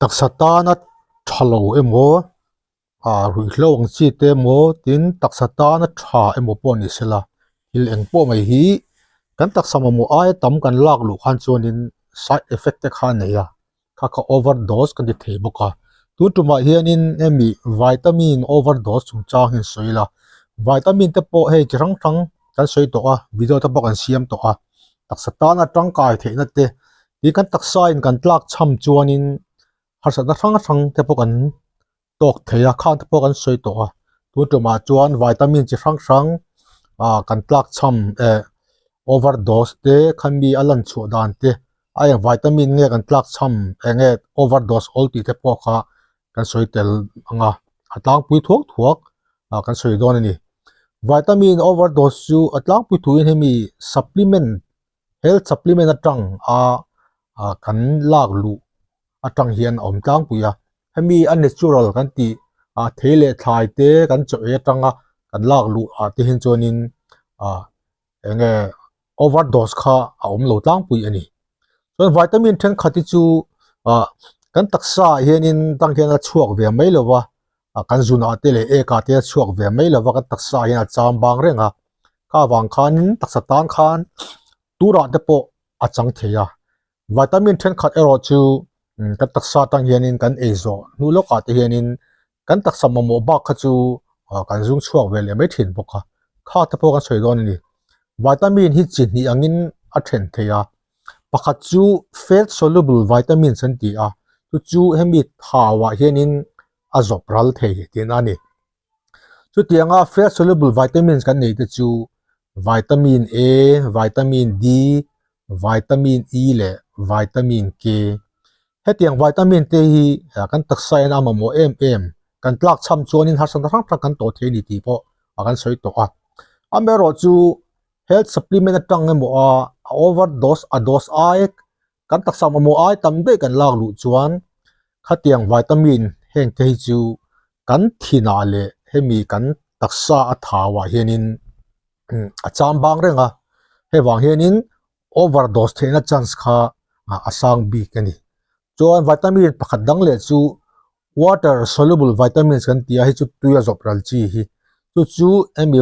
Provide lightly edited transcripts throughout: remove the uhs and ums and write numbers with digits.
Taksa tana tha lo emaw ah ruihhlo ang chi te emaw tin taksa tana tha emaw pawh ni sela thil eng pawh mai hi kan taksa mamawh aia tam kan lak luh khan chuanin side effect te kha a nei a kha kha overdose kan ti thei bawk a tun tumah hianin hemi vitamin overdose chungchang hi an sawi la vitamin te pawh hei chi hrang hrang kan sawi tawh a video te pawh kan siam tawh a taksa tana tangkai theihna te Tih kan taksa in kan tlak cham chuanin harsatna hrang hrang te pawh kan tawk thei a khang te pawh kan sawi tawh a tun tumah chuan vitamin chi hrang hrang ah kan tlak cham eh overdose te khami a lan chhuah dan te a eng vitamin nge kan tlak cham eng nge overdose awl tih te pawh kha kan sawi tel ang a a tlangpui thuak thuak ah kan sawi dawn a ni vitamin overdose chu a tlangpui thuin hemi supplement Health supplement atang a ah kan lak luh atang hian a awm tlangpui a hemi a natural kan tih ah thei leh thlai te kan chaw ei atanga kan lak luh ah te hian chuanin ah eng nge overdose kha a awm lo tlangpui a ni chuan vitamin thenkhat hi chu ah kan taksa ah hianin tang hian a chhuak ve mai lo va ah kan zunah te leh ek ah te a chhuak ve mai lo va kan taksa ah hian a cham bang reng a kha vang khanin taksa tan khan turah te pawh a chang thei a vitamin thenkhat erawh chu kan taksa atang hianin kan ei zawh hnu lawkah te hianin kan taksa mamawh bak kha chu ah kan zung chhuak ve leh mai thin bawk a kha te pawh kan sawi dawn a ni vitamin hi chi hnih angin a then thei a pakhat chu fat soluble vitamins an ti a chu chu hemi thauah hianin a zawp ral thei tihna a ni. Chutianga fat soluble vitamins kan nei te chu vitamin A, vitamin D, vitamin E leh vitamin K. Hetiang vitamin te hi kan taksa hian a mamawh em em, kan tlak cham chuanin harsatna hrang hrang kan tawh thei a ni tih pawh a kan sawi tawh a. Amaherawhchu health supplement atang emaw a overdose a dose ai Kan taksa mamawh ai tam daih kan lak luh chuan khatiang vitamin heng te hi chu kan thinah leh hemi kan taksa a thauah hianin a cham bang reng a, hei vang hianin overdose theihna chance kha a sang bik a ni. Chuan vitamin pakhat dang leh chu water soluble vitamins kan ti a, hei chu tui a zawp ral chi hi chu chu hemi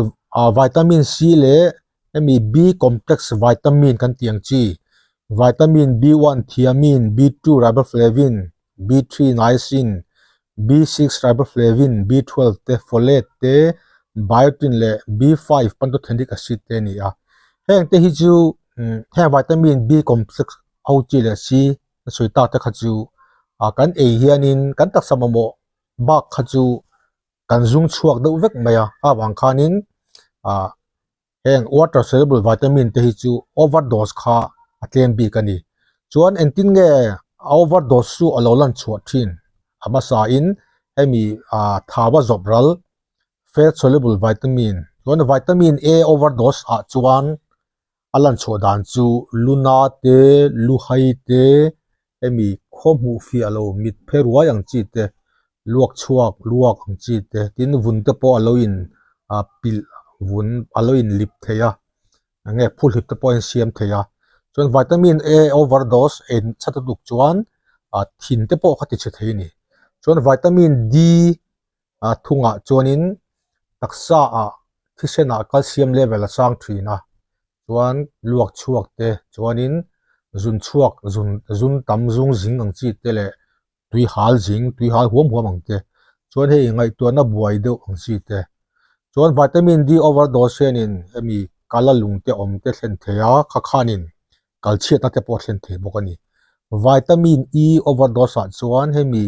vitamin C leh hemi B complex vitamin kan tih ang chi vitamin B1 thiamine B2 riboflavin B3 niacin B6 riboflavin B12 te folate te biotin leh B5 pantothenic acid te a ni a heng te hi chu heng vitamin B complex ho chi leh C a sawi tak te kha chu ah kan ei hianin kan taksa mamawh bak kha chu kan zung chhuak deuh vek mai a a vang khanin ah heng water soluble vitamin te hi chu overdose kha a tlem bik a ni chuan engtin nge overdose chu a lo lan chhuah thin a hmasa in hemi ah thau a zawp ral fat soluble vitamin chuan vitamin A overdose ah chuan a lan chhuah dan chu luna te luhai te hemi khaw hmuh fiah lo mit phe ruai ang chi te luak chhuak luak ang chi te tin vun te pawh a lo in ah pilh vun a lo in lip thei a enge phuhlip te pawh a insiam thei a chuan vitamin A overdose en chat lutuk chuan ah thin te pawh kha ti chhe thei a ni chuan vitamin D ah thungah chuanin taksa ah thisen ah calcium level a sang thin a chuan luak chhuak te chuanin zun chhuak zun zun tam zung zing ang chi te leh tui hal zing tui hal huam huam ang te chuan hei ngaihtuahna buai deuh ang chi te chuan vitamin D overdose hianin hemi kala lung te awm te thlen thei a kha khanin kal chhiatna te pawh a thlen thei bawk a ni vitamin E overdose ah chuan hemi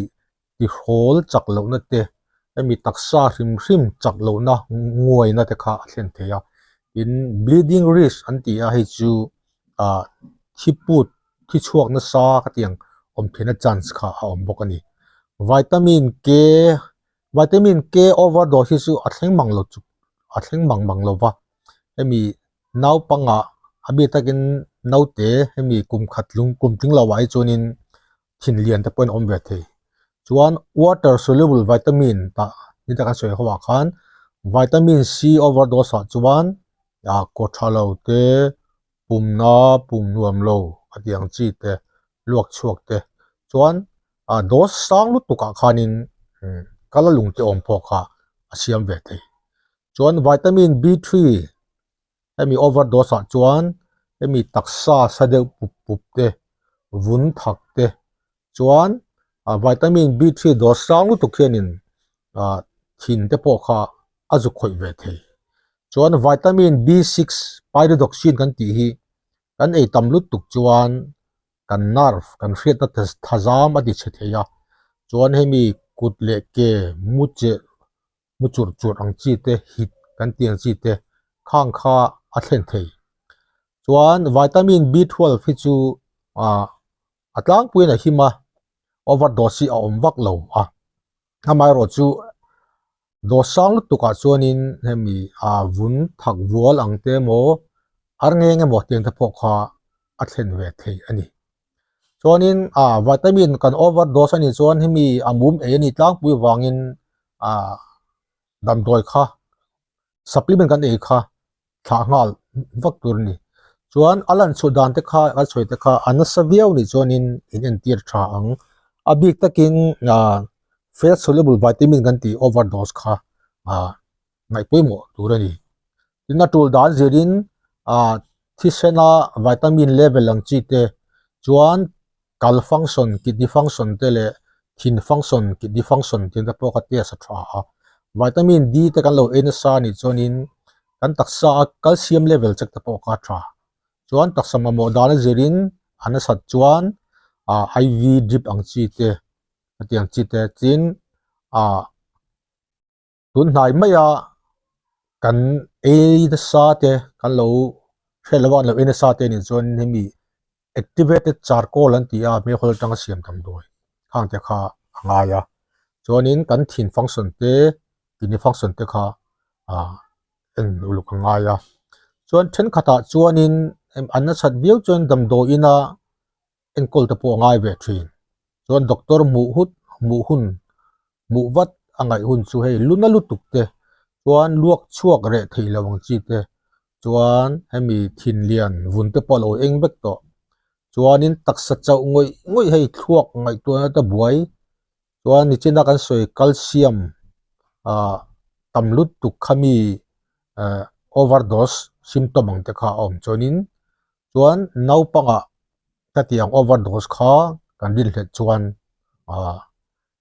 tihrawl chak lohna te hemi taksa hrim hrim chak lohna nguaina te kha a thlen thei a tin bleeding risk an ti a hei chu ah thi put thi chhuak nasa ka tih ang awm theihna chance kha a awm bawk a ni vitamin K vitamin K overdose hi chu a thleng mang lo chu a thleng mang mang lo va hemi naupangah a bik takin naute hemi kum khat lung kum tling lo ah hi chuanin thin lian te pawhin a awm ve thei chuan water soluble vitamin tah ni tak an sawi ho ah khan vitamin C overdose ah chuan ah kaw tha lo te pumna pum nuam lo a tih ang chi te luak chhuak te chuan. ah dose sang lutuk ah khanin kal a lung te awm pawh kha a siam ve thei. Chuan vitamin B3 hemi overdose ah chuan hemi taksa sa deuh pup pup te vun thak te chuan ah vitamin B3 dose sang lutuk hianin ah thin te pawh kha a zu khawih ve thei. Chuan vitamin B6 pyridoxine kan tih hi kan ei tam lutuk chuan kan nerve kan hriatna thazam a ti chhe thei a, chuan hemi kut leh ke mu cheh mu churh churh ang chi te hit kan tih ang chi te khang kha a thlen thei. Chuan vitamin B12 hi chu ah a tlangpuiin a him a, overdose hi a awm vak lo a, amaherawh chu dose sang lutuk ah chuanin hemi ah vun thak vual ang te emaw ar ngeng emaw tiang te pawh kha a thlen ve thei a ni. Chuanin ah vitamin kan overdose a nih chuan hemi a mum ei a nih tlangpui vangin ah damdawi kha supplement kan ei kha thlah nghal vak tur a ni. Chuan a lan chhuah dan te kha kan sawi te kha a nasa viau nih chuanin in entir tha ang. A bik takin ah fat soluble vitamin kan tih overdose kha ah ngaih pawimawh tur a ni. Tin a tul dan zirin ah thisena vitamin level ang chi te chuan kal function kidney function te leh thin function kidney function tih te pawh kha test a tha a. Vitamin D te kan lo ei nasa anih chuanin kan taksa a calcium level check te pawh kha a tha. Chuan taksa mamawh dan a zirin a nasat chuan ah IV drip ang chi te hetiang chi te tin ah. Tun hnai maia kan ei nasa te kan lo hriat lova an lo ei nasa te nih chuan hemi activated charcoal an tih a hmeihawl atanga siam tam dawi khang te kha a ngai a chuanin kan thin function te kidney function te kha ah en uluk a ngai a chuan thenkhatah chuanin an nasat viau chuan damdawi ina enkawl te pawh a ngai ve thin. Chuan doctor hmuh hut hmuh hun hmuh vat a ngaih hun chu hei luna lutuk te chuan luak chhuak reh thei lo ang chi te chuan hemi thin lian vun te pawh a lo eng vek tawh. Chuanin taksa chauh ngawih ngawih hei thluak ngaihtuahna te buai chuan nichina kan sawi calcium ah tam lutuk khami eh overdose symptom ang te kha a awm chuanin chuan naupangah ka tih ang overdose kha kan rinhlelh chuan ah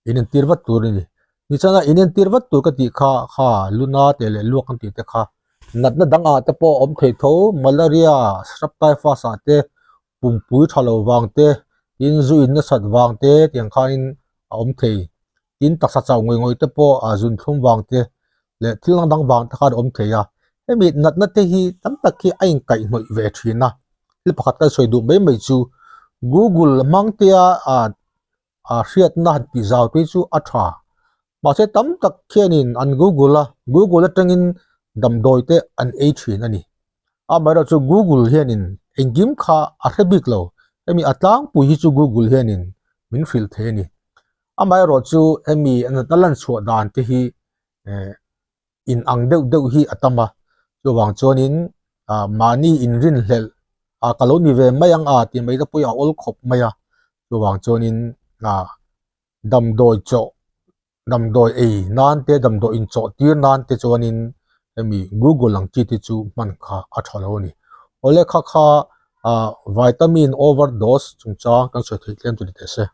in entir vat tur a ni. Nichana in entir vat tur ka tih kha kha luna teh leh luak an tih te kha natna dang ah te pawh a awm thei tho malaria shrub typhus ah te pumpui tha lo vang te tin zu in nasat vang te tiang khanin a awm thei tin taksa chauh ngawih ngawih te pawh a zun thlum vang te leh thil dang dang vang te khan a awm thei a hemi natna te hi tam tak hi a inkaihhnawih ve thin a thil pakhat kan sawi duh mai mai chu google hmang te a ah a hriatna han tih zau te chu a tha mahse tam tak khianin an google a google atangin damdawi te an ei thin a ni amaherawhchu google hianin engkim kha a hre bik lo hemi a tlangpui hi chu google hianin min hrilh thei a ni amaherawhchu hemi natna lan chhuah dan te hi eh in ang deuh deuh hi a tam a chuvang chuanin ah mahni inrinhlelh ah ka lo ni ve mai ang a tih mai te pawh hi a awl khawp mai a chuvang chuanin ah damdawi chawh damdawi ei nan te damdawi inchawh tir nan te chuanin hemi google ang chi te chu hman kha a tha lo a ni awle kha kha ah vitamin overdose chungchang kan sawi theih tlem chu ni teh se.